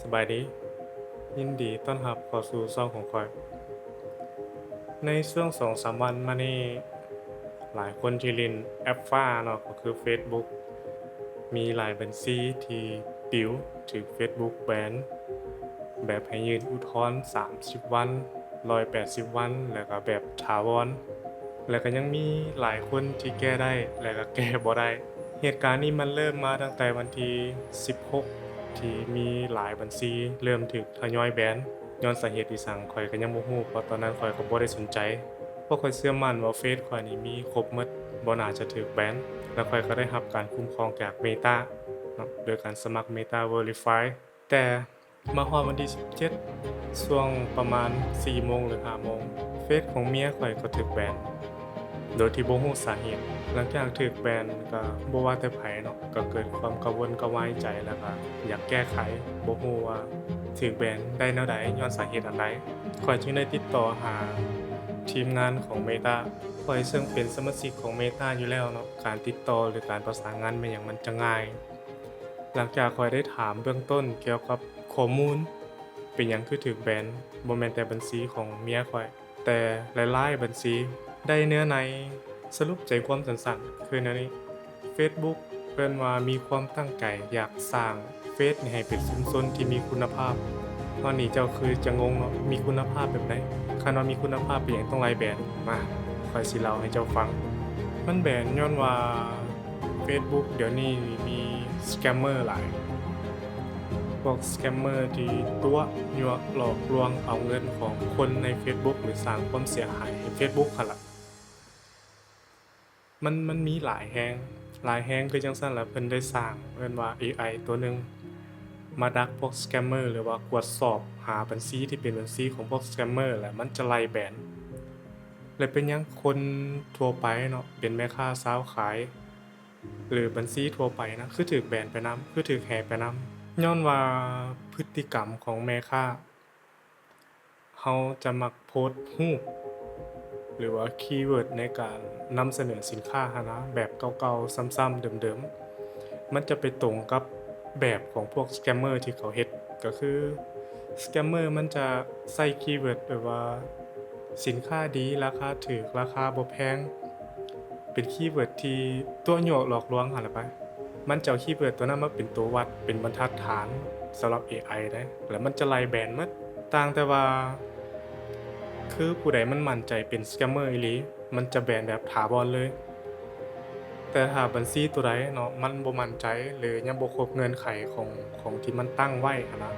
ສະບາຍດີ ຍິນດີຕ້ອນຮັບເຂົ້າສູ່ຊ່ອງຂອງຂ້ອຍ. ໃນຊ່ວງສອງສາມວັນມານີ້ ຫຼາຍຄົນທີ່ຫຼິ້ນແອັບຟ້າເນາະ ກໍຄືເຟສບຸກ ມີຫຼາຍບັນຊີທີ່ປິວ ຖືກເຟສບຸກແບນ ແບບໃຫ້ຍື່ນອຸທອນສາມສິບວັນ ຮ້ອຍແປດສິບວັນ ແລ້ວກໍແບບຖາວອນ ແລ້ວກໍຍັງມີຫຼາຍຄົນທີ່ແກ້ໄດ້ ແລ້ວກໍແກ້ບໍ່ໄດ້. ເຫດການນີ້ມັນເລີ່ມມາຕັ້ງແຕ່ວັນທີສິບຫົກ ທີ່ມີຫຼາຍບັນຊີເລີ່ມຖືກທະຍອຍແບນ. ຍ້ອນສາເຫດອີ່ສັງ ຂ້ອຍກໍຍັງບໍ່ຮູ້ ເພາະຕອນນັ້ນຂ້ອຍກໍບໍ່ໄດ້ສົນໃຈ ເພາະຂ້ອຍເຊື່ອໝັ້ນວ່າເຟສຂ້ອຍນີ້ມີຄົບໝົດ ບໍ່ໜ້າຈະຖືກແບນ. ແລ້ວຂ້ອຍກໍໄດ້ຮັບການຄຸ້ມຄອງຈາກ Meta ເນາະ ໂດຍການສະໝັກ Meta Verify. ແຕ່ມາຮອດວັນທີສິບເຈັດ ຊ່ວງປະມານສີ່ໂມງ ຫຼື ຫ້າໂມງ ເຟສຂອງເມຍຂ້ອຍກໍຖືກແບນ ໂດຍທີ່ບໍ່ຮູ້ສາເຫດ. ຫຼັງຈາກຖືກແບນກໍບໍ່ວ່າແຕ່ໃຜເນາະ ກໍເກີດຄວາມກະວົນກະວາຍໃຈ ແລ້ວກໍຢາກແກ້ໄຂ ບໍ່ຮູ້ວ່າຖືກແບນໄດ້ແນວໃດ ຍ້ອນສາເຫດອັນໃດ. ຂ້ອຍຈຶ່ງໄດ້ຕິດຕໍ່ຫາທີມງານຂອງ Meta. ຂ້ອຍເຊິ່ງເປັນສະມາຊິກຂອງ Meta ຢູ່ແລ້ວເນາະ ການຕິດຕໍ່ ຫຼື ການປະສານງານແມ່ນຫຍັງມັນຈະງ່າຍ. ຫຼັງຈາກຂ້ອຍໄດ້ຖາມເບື້ອງຕົ້ນກ່ຽວກັບຂໍ້ມູນ ເປັນຫຍັງຄືຖືກແບນ ບໍ່ແມ່ນແຕ່ບັນຊີຂອງເມຍຂ້ອຍ ແຕ່ຫຼາຍໆບັນຊີ ໄດ້ເນື້ອໃນສະຫຼຸບໃຈຄວາມສັ້ນໆ ຄືແນວນີ້. ເຟສບຸກເພິ່ນວ່າມີຄວາມຕັ້ງໃຈຢາກສ້າງເຟສໃຫ້ເປັນຊຸມຊົນທີ່ມີຄຸນນະພາບ. ຕອນນີ້ເຈົ້າຄືຈະງົງເນາະ ມີຄຸນນະພາບແບບໃດ? ຄັນວ່າມີຄຸນນະພາບເປັນຫຍັງຕ້ອງໄລ່ແບນ? ມາ ຂ້ອຍຊິເລົ່າໃຫ້ເຈົ້າຟັງ. ມັນແບນຍ້ອນວ່າເຟສບຸກດຽວນີ້ມີສະແກມເມີຫຼາຍ. ພວກສະແກມເມີທີ່ຕົວະຍົວະຫຼອກລວງເອົາເງິນຂອງຄົນໃນເຟສບຸກ ຫຼື ສ້າງຄວາມເສຍຫາຍໃຫ້ເຟສບຸກຫັ້ນລະ. ມັນ ມັນມີຫຼາຍແຮງ ຫຼາຍແຮງຄືຈັ່ງຊັ້ນລະ ເພິ່ນໄດ້ສ້າງ ເອີ້ນວ່າ ເອໄອ ຕົວໜຶ່ງ ມາດັກພວກສະແກມເມີ ຫຼືວ່າກວດສອບຫາບັນຊີທີ່ເປັນບັນຊີຂອງພວກສະແກມເມີ ແລະ ມັນຈະໄລ່ແບນ. ແລະ ເປັນຫຍັງຄົນທົ່ວໄປເນາະ ເປັນແມ່ຄ້າຊາວຂາຍ ຫຼື ບັນຊີທົ່ວໄປນະ ຄືຖືກແບນໄປນຳ ຄືຖືກແຮກໄປນຳ? ຍ້ອນວ່າພຶດຕິກຳຂອງແມ່ຄ້າ ເຮົາຈະມັກໂພສຮູບ ຫຼືວ່າຄີເວີດໃນການນຳສະເໜີສິນຄ້າຫັ້ນນະ ແບບເກົ່າໆ ຊ້ຳໆ ເດີມໆ ມັນຈະໄປຕົງກັບແບບຂອງພວກສະແກມເມີທີ່ເຂົາເຮັດ. ກໍຄືສະແກມເມີມັນຈະໃສ່ຄີເວີດແບບວ່າ ສິນຄ້າດີ ລາຄາຖືກ ລາຄາບໍ່ແພງ ເປັນຄີເວີດທີ່ຕົວະຍົວະຫຼອກລວງຫັ້ນລະໄປ. ມັນຈະເອົາຄີເວີດຕົວນັ້ນມາເປັນຕົວວັດ ເປັນບັນທັດຖານສຳລັບເອໄອເດ້ ແລ້ວມັນຈະໄລ່ແບນໝົດ. ຕ່າງແຕ່ວ່າ ຄືຜູ້ໃດມັນໝັ້ນໃຈເປັນສະແກມເມີອີ່ຫຼີ ມັນຈະແບນແບບຖາວອນເລີຍ. ແຕ່ຖ້າບັນຊີຕົວໃດເນາະ ມັນບໍ່ໝັ້ນໃຈ ຫຼື ຍັງບໍ່ຄົບເງື່ອນໄຂຂອງ ຂອງທີ່ມັນຕັ້ງໄວ້ຫັ້ນນະ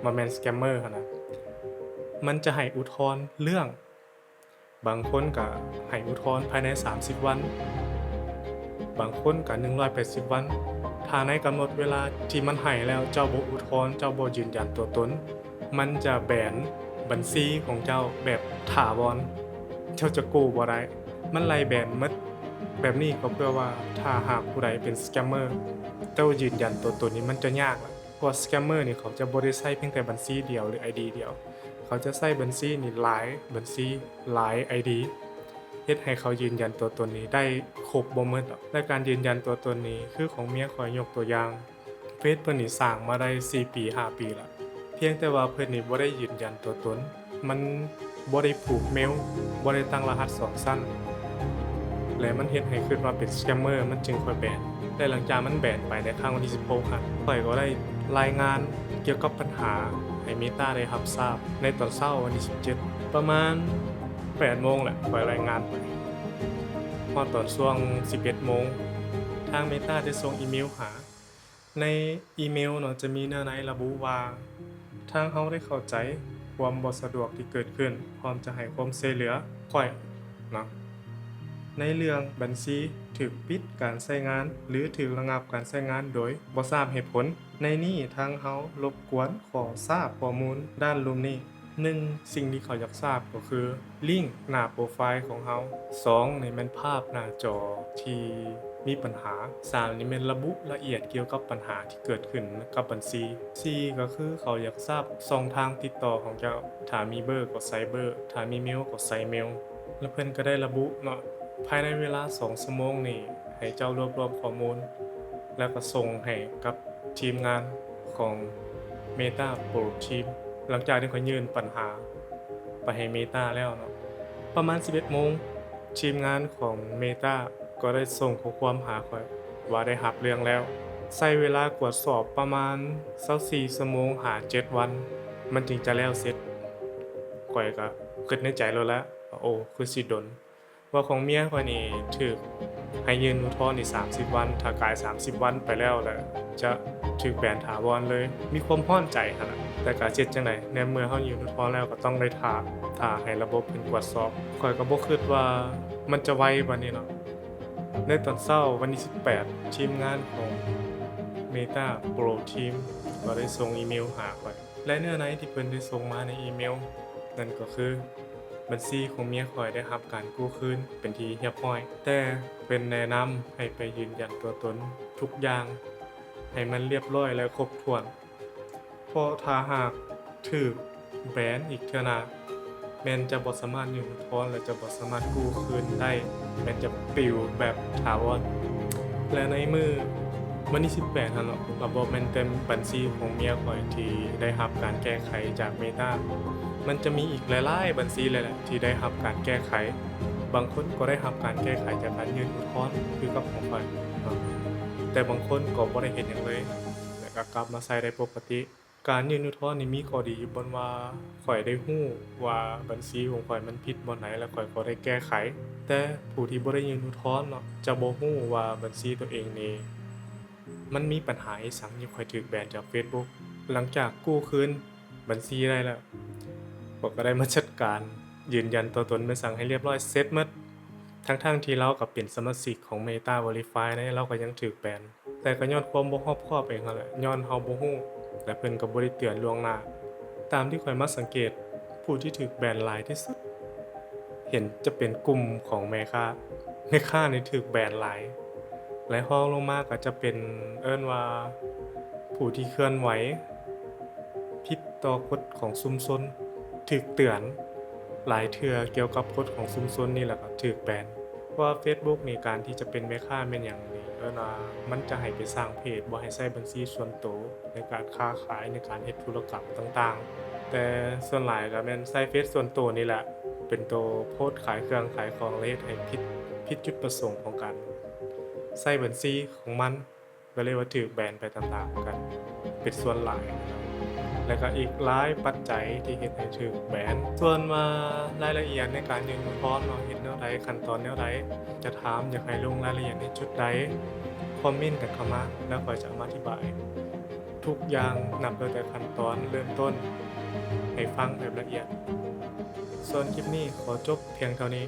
ວ່າແມ່ນສະແກມເມີຫັ້ນນະ ມັນຈະໃຫ້ອຸທອນເລື່ອງ. ບາງຄົນກະໃຫ້ອຸທອນພາຍໃນສາມສິບວັນ ບາງຄົນກະໜຶ່ງຮ້ອຍແປດສິບວັນ. ຖ້າໃນກຳນົດເວລາທີ່ມັນໃຫ້ແລ້ວ ເຈົ້າບໍ່ອຸທອນ ເຈົ້າບໍ່ຢືນຢັນຕົວຕົນ ມັນຈະແບນບັນຊີຂອງເຈົ້າແບບຖາວອນ. ເຈົ້າຈະກູ້ບໍ່ໄດ້ ມັນໄລ່ແບນໝົດ. ແບບນີ້ກໍເພື່ອວ່າ ຖ້າຫາກຜູ້ໃດເປັນສະແກມເມີ ເຈົ້າຢືນຢັນຕົວຕົນນີ້ມັນຈະຍາກລະ. ເພາະສະແກມເມີນີ້ເຂົາຈະບໍ່ໄດ້ໃຊ້ພຽງແຕ່ບັນຊີດຽວ ຫຼື ໄອດີດຽວ ເຂົາຈະໃຊ້ບັນຊີນີ້ຫຼາຍບັນຊີ ຫຼາຍໄອດີ ເຮັດໃຫ້ເຂົາຢືນຢັນຕົວຕົນນີ້ໄດ້ຄົບບໍ່ໝົດດອກ. ແລະ ການຢືນຢັນຕົວຕົນນີ້ ຄືຂອງເມຍຂ້ອຍຍົກຕົວຢ່າງ ເຟສເພິ່ນນີ້ສ້າງມາໄດ້ສີ່ປີ ຫ້າປີລະ ພຽງແຕ່ວ່າເພິ່ນນີ້ບໍ່ໄດ້ຢືນຢັນຕົວຕົນ ມັນບໍ່ໄດ້ຜູກເມວ ບໍ່ໄດ້ຕັ້ງລະຫັດສອງຊັ້ນ ແລະ ມັນເຮັດໃຫ້ຄິດວ່າເປັນສະແກມເມີ ມັນຈຶ່ງຄ່ອຍແບນ. ແລະ ຫຼັງຈາກມັນແບນໄປໃນຄັ້ງວັນທີສິບຫົກຫັ້ນ ຂ້ອຍກໍໄດ້ລາຍງານກ່ຽວກັບບັນຫາໃຫ້ເມຕາໄດ້ຮັບຊາບໃນຕອນເຊົ້າວັນທີສິບເຈັດ ປະມານແປດໂມງແຫຼະ ຂ້ອຍລາຍງານໄປ. ຮອດຕອນຊ່ວງສິບເອັດໂມງ ທາງເມຕາໄດ້ສົ່ງອີເມວຫາ. ໃນອີເມວເນາະ ຈະມີເນື້ອໃນລະບຸວ່າ ທາງເຮົາໄດ້ເຂົ້າໃຈຄວາມບໍ່ສະດວກທີ່ເກີດຂຶ້ນ ພ້ອມຈະໃຫ້ຄວາມຊ່ວຍເຫຼືອຂ້ອຍເນາະ ໃນເລື່ອງບັນຊີຖືກປິດການໃຊ້ງານ ຫຼື ຖືກລະງັບການໃຊ້ງານໂດຍບໍ່ຊາບເຫດຜົນ. ໃນນີ້ທາງເຮົາລົບກວນຂໍຊາບຂໍ້ມູນດ້ານລຸ່ມນີ້. ໜຶ່ງ ສິ່ງທີ່ເຂົາຢາກຊາບກໍຄື ລິ້ງໜ້າໂປຣໄຟຂອງເຮົາ. ສອງ ນີ້ແມ່ນພາບໜ້າຈໍທີ່ມີບັນຫາ. ສາມ ນີ້ແມ່ນລະບຸລະອຽດກ່ຽວກັບບັນຫາທີ່ເກີດຂຶ້ນກັບບັນຊີ. ສີ່ ກໍຄືເຂົາຢາກຊາບຊ່ອງທາງຕິດຕໍ່ຂອງເຈົ້າ. ຖ້າມີເບີກໍໃສ່ເບີ, ຖ້າມີເມວກໍໃສ່ເມວ. ແລ້ວເພິ່ນກໍໄດ້ລະບຸເນາະ, ພາຍໃນເວລາສອງຊົ່ວໂມງນີ້ ໃຫ້ເຈົ້າລວບລວມຂໍ້ມູນ ແລ້ວກໍສົ່ງໃຫ້ກັບທີມງານຂອງ Meta Pro Team ຫຼັງຈາກທີ່ຂ້ອຍຍື່ນບັນຫາໄປໃຫ້ Meta ແລ້ວເນາະ, ປະມານສິບເອັດໂມງ ທີມງານຂອງ Meta ກໍໄດ້ສົ່ງຂໍ້ຄວາມຫາຂ້ອຍວ່າໄດ້ຮັບເລື່ອງແລ້ວ. ໃຊ້ເວລາກວດສອບປະມານຊາວສີ່ຊົ່ວໂມງຫາເຈັດວັນ ມັນຈຶ່ງຈະແລ້ວເສັດ. ຂ້ອຍກໍຄິດໃນໃຈໂລດແຫຼະວ່າ ໂອ້ ຄືຊິດົນ. ວ່າຂອງເມຍຂ້ອຍນີ້ຖືກໃຫ້ຍື່ນອຸທອນນີ້ສາມສິບວັນ, ຖ້າກາຍສາມສິບວັນໄປແລ້ວລະຈະຖືກແບນຖາວອນເລີຍ. ມີຄວາມຮ້ອນໃຈຫັ້ນລະ, ແຕ່ກະເຮັດຈັ່ງໃດ ໃນເມື່ອເຮົາຍື່ນອຸທອນແລ້ວກໍຕ້ອງໄດ້ຖ້າ, ຖ້າໃຫ້ລະບົບເພິ່ນກວດສອບ. ຂ້ອຍກໍບໍ່ຄິດວ່າມັນຈະໄວປານນີ້ເນາະ. ໃນຕອນເຊົ້າວັນທີສິບແປດ ທີມງານຂອງ Meta Pro Team ກໍໄດ້ສົ່ງອີເມວຫາຂ້ອຍ ແລະ ເນື້ອໃນທີ່ເພິ່ນໄດ້ສົ່ງມາໃນອີເມວນັ້ນກໍຄື ບັນຊີຂອງເມຍຂ້ອຍໄດ້ຮັບການກູ້ຄືນເປັນທີ່ຮຽບຮ້ອຍ, ແຕ່ເພິ່ນແນະນຳໃຫ້ໄປຢືນຢັນຕົວຕົນທຸກຢ່າງໃຫ້ມັນຮຽບຮ້ອຍ ແລະ ຄົບຖ້ວນ, ເພາະຖ້າຫາກຖືກແບນອີກເທື່ອໜ້າ ແມ່ນຈະບໍ່ສາມາດຍື່ນອຸທອນ ແລະ ຈະບໍ່ສາມາດກູ້ຄືນໄດ້, ແມ່ນຈະປິວແບບຖາວອນ. ແລະ ໃນມື້ວັນທີສິບແປດຫັ້ນເນາະ, ກໍບໍ່ແມ່ນແຕ່ບັນຊີຂອງເມຍຂ້ອຍທີ່ໄດ້ຮັບການແກ້ໄຂຈາກ Meta, ມັນຈະມີອີກຫຼາຍໆບັນຊີເລີຍແຫຼະທີ່ໄດ້ຮັບການແກ້ໄຂ. ບາງຄົນກໍໄດ້ຮັບການແກ້ໄຂຈາກການຍື່ນອຸທອນຄືກັບຂອງຂ້ອຍເນາະ, ແຕ່ບາງຄົນກໍບໍ່ໄດ້ເຮັດຫຍັງເລີຍ ແລະ ກໍກັບມາໃຊ້ໄດ້ປົກກະຕິ. ການຍື່ນອຸທອນນີ້ມີຂໍ້ດີຢູ່ບ່ອນວ່າ ຂ້ອຍໄດ້ຮູ້ວ່າບັນຊີຂອງຂ້ອຍມັນຜິດບ່ອນໃດ ແລະ ຂ້ອຍກໍໄດ້ແກ້ໄຂ, ແຕ່ຜູ້ທີ່ບໍ່ໄດ້ຍື່ນອຸທອນເນາະ ຈະບໍ່ຮູ້ວ່າບັນຊີຕົວເອງນີ້ມັນມີບັນຫາອີ່ຫຍັງທີ່ຂ້ອຍຖືກແບນຈາກ Facebook. ຫຼັງຈາກກູ້ຄືນບັນຊີໄດ້ແລ້ວ, ຂ້ອຍກໍໄດ້ມາຈັດການຢືນຢັນຕົວຕົນແມ່ນຫຍັງໃຫ້ຮຽບຮ້ອຍເສັດໝົດ, ທັງໆທີ່ລາວກໍເປັນສະມາຊິກຂອງ Meta Verify ໃດ໋, ລາວກໍຍັງຖືກແບນ. ແຕ່ກໍຍ້ອນຄວາມບໍ່ຮອບຄອບເອງຫັ້ນແຫຼະ, ຍ້ອນເຮົາບໍ່ຮູ້ ແລະ ເພິ່ນກໍບໍ່ໄດ້ເຕືອນລ່ວງໜ້າ. ຕາມທີ່ຂ້ອຍມາສັງເກດ, ຜູ້ທີ່ຖືກແບນຫຼາຍທີ່ສຸດ ເຫັນຈະເປັນກຸ່ມຂອງແມ່ຄ້າ. ແມ່ຄ້ານີ້ຖືກແບນຫຼາຍ, ແລະ ຮອງລົງມາກໍຈະເປັນ ເອີ້ນວ່າ ຜູ້ທີ່ເຄື່ອນໄຫວຜິດຕໍ່ກົດຂອງຊຸມຊົນ, ຖືກເຕືອນຫຼາຍເທື່ອກ່ຽວກັບກົດຂອງຊຸມຊົນນີ້ ແລ້ວກໍຖືກແບນ. ເພາະວ່າ Facebook ນີ້ ການທີ່ຈະເປັນແມ່ຄ້າແມ່ນຫຍັງນີ້ ເອີ້ນວ່າມັນຈະໃຫ້ໄປສ້າງເພຈ, ບໍ່ໃຫ້ໃຊ້ບັນຊີສ່ວນໂຕໃນການຄ້າຂາຍ, ໃນການເຮັດທຸລະກຳຕ່າງໆ. ແຕ່ສ່ວນຫຼາຍກໍແມ່ນໃຊ້ເຟສສ່ວນໂຕນີ້ແຫຼະ ເປັນໂຕໂພສຂາຍເຄື່ອງຂາຍຂອງ ແລະ ເຮັດໃຫ້ຜິດ, ຜິດຈຸດປະສົງຂອງການໃຊ້ບັນຊີຂອງມັນ. ກໍເລີຍວ່າຖືກແບນໄປຕາມໆກັນເປັນສ່ວນຫຼາຍ, ແລ້ວກໍອີກຫຼາຍປັດໄຈທີ່ເຮັດໃຫ້ຖືກແບນ. ສ່ວນວ່າລາຍລະອຽດໃນການຍື່ນອຸທອນເນາະ ເຮັດແນວໃດ, ຂັ້ນຕອນແນວໃດ, ຈະຖາມຢາກໃຫ້ລົງລາຍລະອຽດໃນຈຸດໃດ, ຄອມເມັນກັນເຂົ້າມາ ແລ້ວຂ້ອຍຈະມາອະທິບາຍທຸກຢ່າງ ນັບຕັ້ງແຕ່ຂັ້ນຕອນເລີ່ມຕົ້ນໃຫ້ຟັງແບບລະອຽດ. ສ່ວນຄລິບນີ້ຂໍຈົບພຽງເທົ່ານີ້.